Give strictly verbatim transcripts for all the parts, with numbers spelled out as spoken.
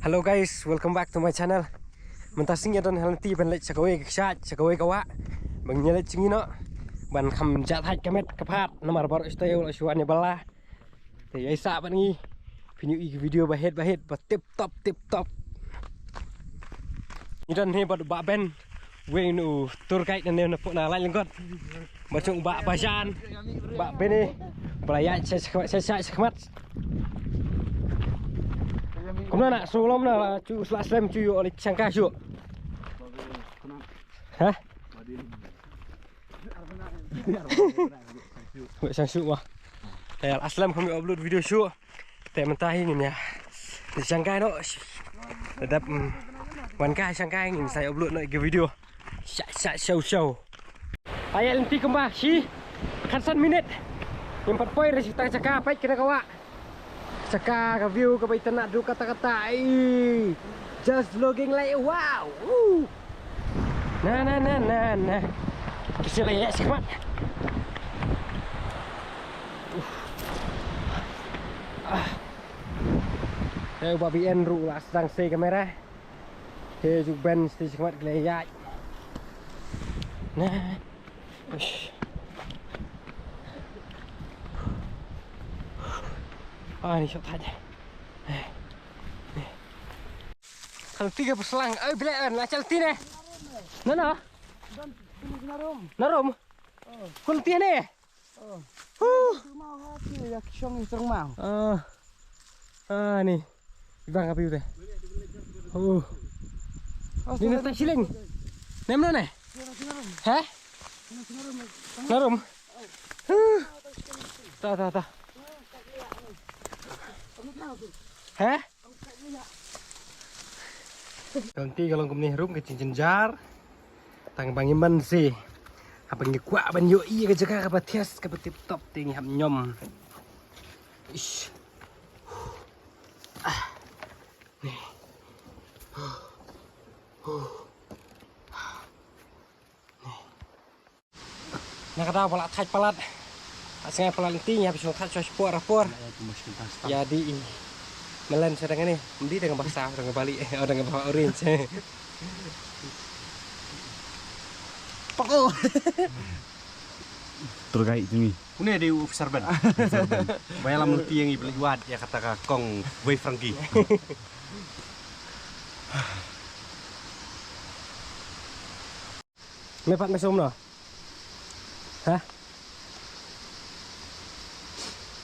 Hello guys, welcome back to my channel. Mynta sngi don halti ban leit sha kawei ka kshaid, sha kawei ka wah. Ban ïa leit sngi noh. Ban kham jat hait ka met ka phad namar baroh shuwa u la shuwa ne bala. Te ïa sa ban ngi pynïoh i video ba het ba het ba tip top tip top. Ngi don hi bad ba ben. Wei nu tour guide na ne na puna lain lengkot. Ba chung ba bajan. Ba bene. Ba la ïa sa sa sa khmat. Kumno na sulom na chu sla slem chu ïoh li shangka shu. Ha? Wei sang shu wa. Te la slem kham ïoh upload video shu. Te mynta hi ngin ïa. Te shangkai noh. Te dap wan kai shangkai ngin sa upload noh ki video. Sha sha show show. Ai lynti kumba shi. Khatsan minit. Ngim pat poi re shi tang shaka pait kena kawa. Shaka ka view ka bai tana du kata kata. Ai. Just looking like wow. Woo. Na na na na na. Kisi lai ya sikmat. Hei ba B N ru la sang sei kamera. Hei juk ben sti sikmat glai ya. Na. Ush. Ah ni shot aja. Kan tiga perselang. Ai bila an la chal tine. Na na. Narum. Kun tine. Huh. Ah. Ah ni. Bang api udah. Oh. Ni na ta siling. Nem na ne? Hah? Narum. Huh. Ta ta ta. Hah? Nanti ka long kumne rum ka jingjynjar. Tang ba ngi man si. Haba ngi kwah ban ïohi ka jaka kaba thias kaba tip top te ngi hap ñiom. Ish. Ah. Ni. Na ka daw ba la thait palat. Asngai palat lynti ïa ba shong thait shuwa por por. Ïa di i. Melen sha dang ne. Mdi dang ba sa dang ba li. Oh dang ba orange. Pako. Tour guide jong ngi. Une dei u officer Ben. Ba ïalam lynti ïa ngi ba leit wad ïa kata ka kong Wei Frankie. Me pat me sum no. Ha?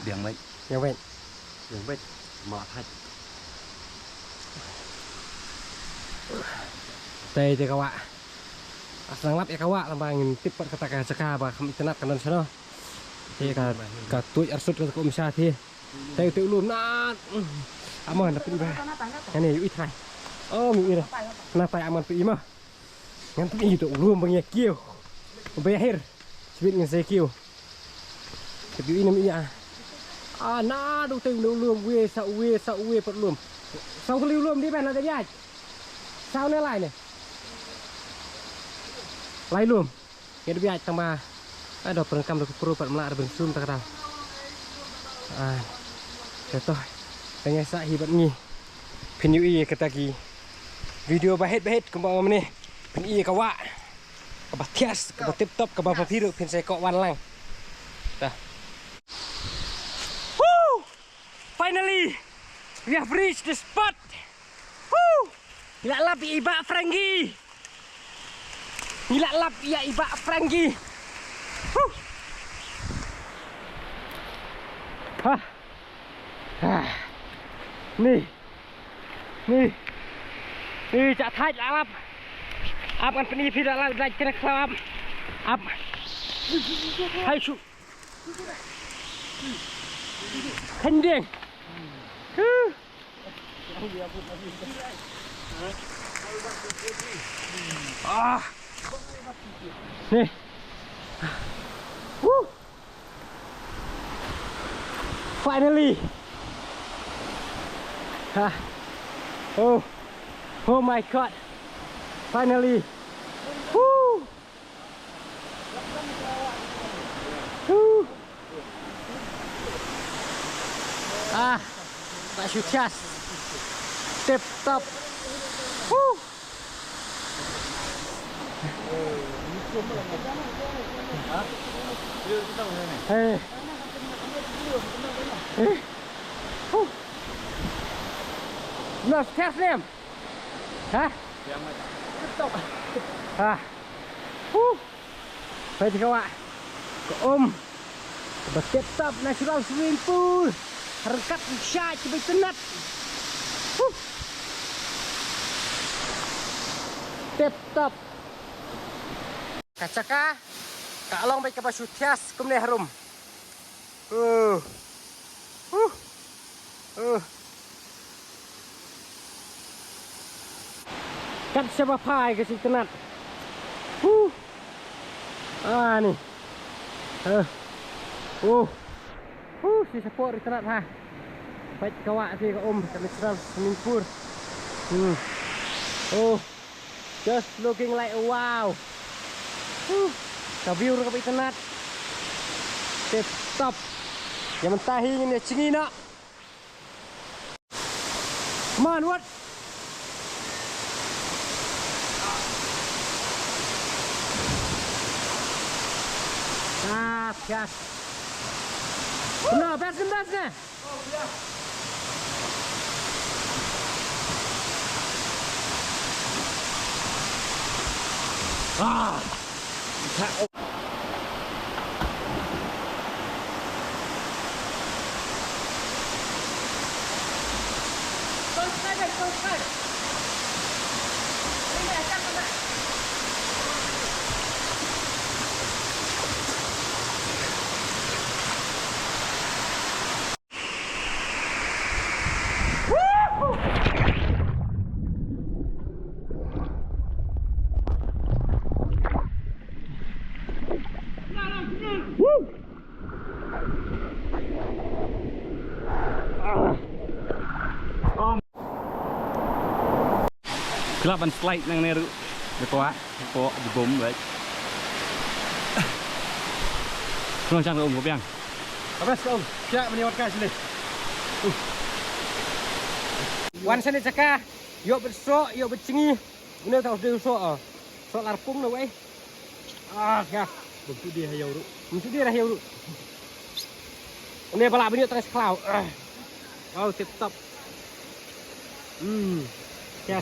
Biang beit. Biang beit. Biang beit. Ma thait. Tei te ka wah. As nang lap ïa ka wah lamba ngin tip pat kata ka jaka ba kham itynnad kan don shano. Te ka ka tuid arsut ka kum sha te. Tei te u lum na. Amon da pyn ba. Ani yu i thai. Oh mi ira. Na tai amon pyn i ma. Ngan pyn i to u lum bang ïa kiew. Ba ïa her. Sibit ngan sa kiew. Ka yu i nam ïa. Ah na du tei u lum we sa we sa we pat lum. Sa u lum di ban na da ïa. Sa ne lai ne. Lai lum. Ngi dep ïaid tang ba. Ai da pyrkhat kam da ku pru pat mla da bun sum ta ka dang. Ai. Ka to. Tang ïa sa hi bad ngi. Phin ïohi kata ki video ba het ba het kumba ngam ne. Phin ïohi ka wah. Kaba thias, kaba tip top, kaba pha phi ruh phin sa ko wan lang. Ta. Woo! Finally, we have reached the spot. Woo! Ngi la lap ïa i Bah Frankie. Ngi la lap ïa i Bah Frankie. Woo! Ha. Ha. Ni. Ni. Ni, jak thait la lap. Ap ngan pyni phi la lap, like kena khlaw ap. Ap. Hai shu. Khending. Huh. Ah. Ni. Woo. Finally. Ha. Oh. Oh my God. Finally. Woo. Woo. Ah, tak shu thias. Tip top. Huh. Hey. Hey. Huh. Nurse, test them. Ha? Ha. Huh. Peit ka wah. Ka um. Ba tip top natural swimming pool. Ryngkat shait kiba itynnat. Huh. Tip top. Ka jaka ka long beit kaba shu thiah kumne harum. Uh. Uh. Uh. Kat shaba phai ka shi tnat. Uh. Ah, ni. Uh. Uh. Uh, shi shapoh ri tnat ha. Peit ka wah te ka um, ka natural swimming pool. Hmm. Uh. Just looking like wow. Huh. Ka view ruh kaba itynnat. Tip top. Ïa mynta hi ngin ïa jngi noh. Come on, what? Ah, yes. No, best, best, eh? Ah! Ki lah ban slide nangne ruh. Dei kwah, kwah jubom, right? Pynlong shang ka um, ko biang. Abas ka um. Siap mani wat ka sini. Uh. Wan sini jaka. Ïoh bad soh, ïoh bad jngi. Une ta u dei u soh, ah. Soh lar pung na wei. Ah, ya. Bym tu dia ha ïew ruh. Bym tu dia ha ïew ruh. Une ba lah ban ïoh tang sha khlaw. Ah. Wow, tip top. Hmm. Ya.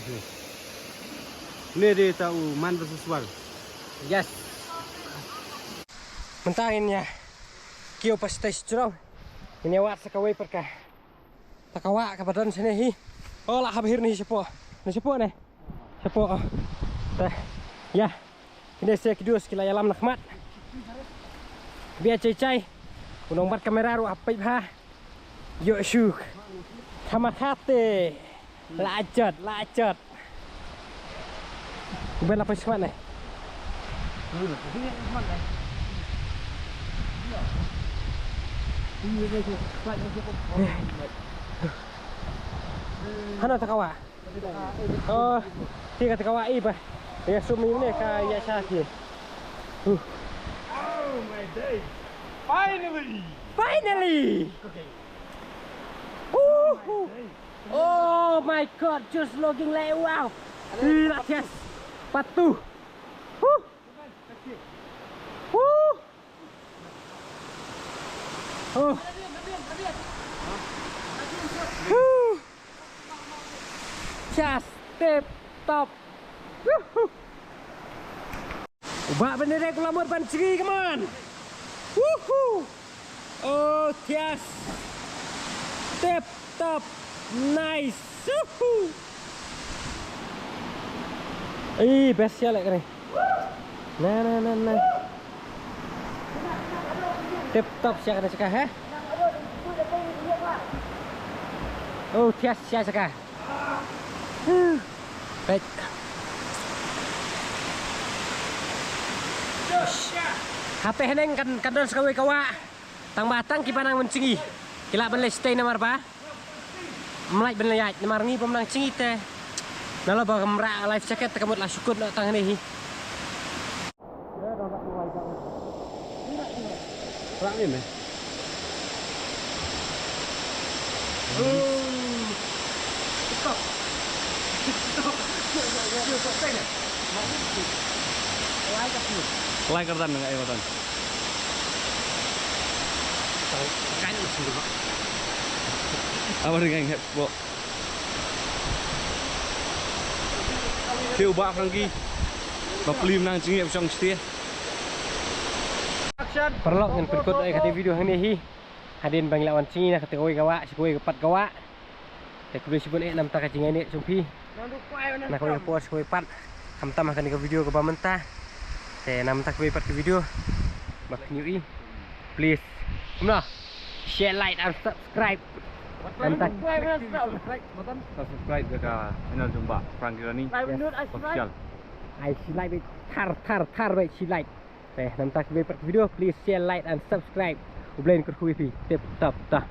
Une dei ta u man versus wild. Yes. Mynta ngin ïa kiew pat sha stage jrong. Ngin ïa wad sa kawei pat ka. Ta ka wah kaba don shane hi. Oh, la hap hiar ne hi shapoh. Ne shapoh ne. Shapoh, oh. Te. Ïa. Kine se ki dus ki la ïalam na khmat. Bia chai chai. U nongbat kamera ruh hap peit bha. Ïoh shu. Khama khate. La jot, la jot. Uban la peit khmat ne. Hano ta ka wah? Oh, ti ka ta ka wah i ba. Ïa sum ne ka ïa sha ki. Uh. Oh my days. Finally. Finally. Okay. Woohoo. Oh my God, just looking like wow. Ih, la thiah. Patu. Huh. Huh. Oh. Huh. Just tip top. Woohoo. U Bah Benedict u la mut ban jngi, come on. Woohoo. Oh, thiah. Tip top. Nice. Woohoo. Ih, best ïa leh kane. Na, na, na, na. Tip top sia kane saka, he? Oh, thiah sia saka. Huh. Baik. Hapdeng haneng kan, kan don sa kawei ka wah. Tang ba tang kiba nang ban jngi ki lah ban leit shatei namar ba ym lah ban leit ïaid namar ngi bym nang jngi te. Nalor ba kam rah life jacket te ka mut la shu kut noh tang hangne hi. Rah ni meh. Oh. Stop. Lai kardan nga ai matan. Abar ngai ngai bo. Tiu ba Frankie. Ba plim nang jingïap shong stia. Paralok, ngan pynkut ïa kata video hangne hi. Hadien ba ngi la wan sha kawei ka wah, sha kawei ka pat ka wah. Te khublei shibun eh namar ka jingïaineh jong phi. Na kawei ka por sha kawei pat. Khamtam ha kane ka video kaba mynta. Te namar kawei pat ka video. Ba phi ïohi. Please. Kumno? Share, like and subscribe. Namar subscribe ka channel jong Bah Frankie Rani Official. Ai shi like, thar thar thar, shi like. Te namar kawei pat ka video, please share, like and subscribe. U Blei un kyrkhu ïa phi. Tip top ta.